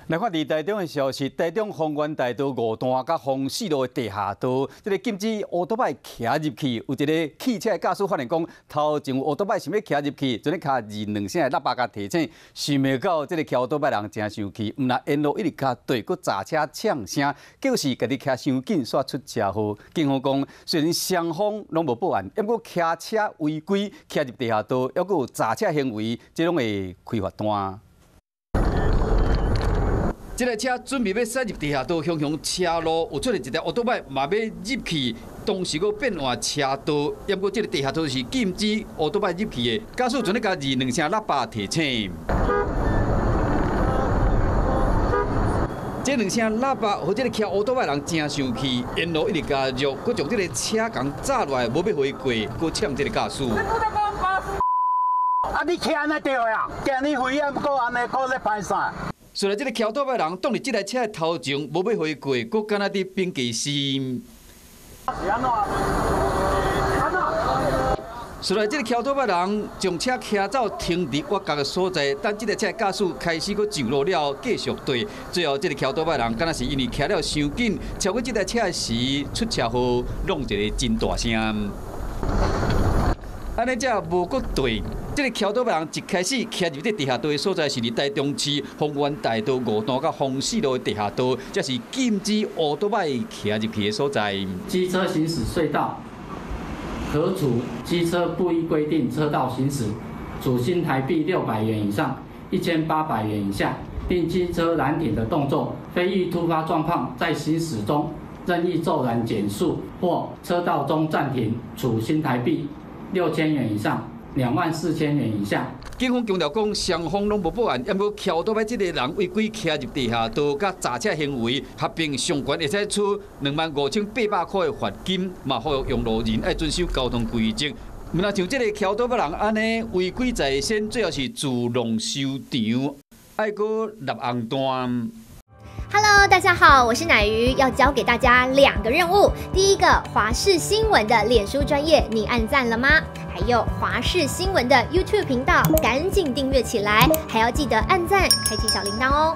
來看佇台中的消息，台中豐原大道五段佮豐四路的地下道，這个禁止烏托擺騎入去，有一个汽車的駕駛發現講，頭前有烏托擺想欲騎入去，就咧敲二兩聲的喇叭共提醒，想袂到這个騎烏托擺人真生氣，毋但沿路一直敲對，閣閘車嗆聲，就是家己騎傷緊，煞出車禍。警方講，雖然雙方攏無報案，毋過騎車違規騎入地下道，猶閣有閘車行為，這攏會開罰單。這台車準備欲駛入地下道，雄雄車路有出現一台烏托擺，嘛欲入去，當時閣變換車道，毋過這个地下道是禁止烏托擺入去的，駕駛陣咧共二兩聲喇叭提醒。這兩聲喇叭，予這个騎烏托擺人真生氣，沿路一直加入，閣將這个車共閘落來，無欲予伊過，閣嗆這个駕駛。啊！你騎按呢對啊？驚你危險，閣按呢，閣咧歹勢。雖然這个騎烏托擺人擋佇這台車的頭前，無欲予伊過，閣敢若佇變計時。是按怎？按怎？雖然這个騎烏托擺人將車騎走停佇倚角的所在，等這台車的駕駛開始閣上路了，繼續對。最後，這个騎烏托擺人敢若是因為騎了傷緊，超過這台車的時出車禍，弄一个真大聲。按呢才無閣對。這个騎烏托擺人一開始騎入這地下道的所在是佇台中市豐原大道五段佮豐四路的地下道，這是禁止烏托擺騎入去的所在。機車行駛隧道，可處機車不依規定車道行駛，處新台幣600元以上1800元以下，並機車攔停的動作，非遇突發狀況在行駛中任意驟然減速或車道中暫停，處新台幣6000元以上24,000元以下。警方強調講，雙方攏無報案，毋過騎烏托擺這个人違規騎入地下道，佮閘車行為，合併上懸會使處25,800塊的罰金，嘛呼籲用路人愛遵守交通規則。毋但像這个騎烏托擺人按呢違規在先，最後是自弄收場，愛閣立紅單。 Hello，大家好，我是乃瑜，要交給大家兩個任務。第一個，華視新聞的臉書專頁，你按讚了嗎？還有華視新聞的 YouTube 頻道，趕緊訂閱起來，還要記得按讚，開啟小鈴鐺哦。